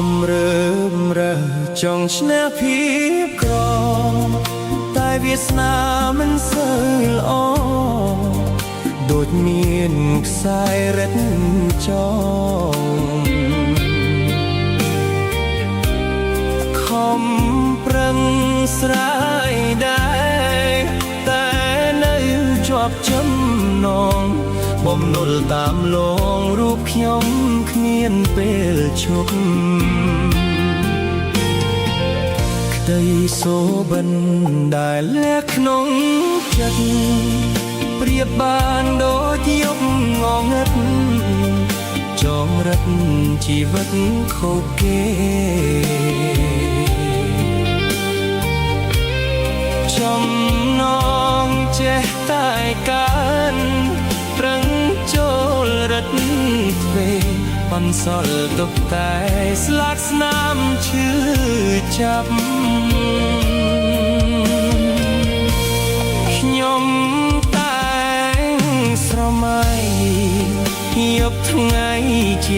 ំរើមរើចង់ឈ្នះភាពក្រតែវាសនាមិនសូវល្អដូចមានខ្សែរិតចងខំប្រឹងស្រាយដែរតែនៅជាប់ចំណងបំណុលតាមលងរូបខ្ញុំគ្មានពេលឈប់ ក្តីសូបិនដែលលះក្នុងចិត្តប្រៀបបានដូចយប់ងងឹតចងរិតជីវិតខូចគេចំណងចេះតែកើនប្រឹងចូលរិតទ្វេបន្សល់ទុកតែស្លាកស្នាមឈឺចាប់ ខ្ញុំតែងស្រមៃយប់ថ្ងៃជា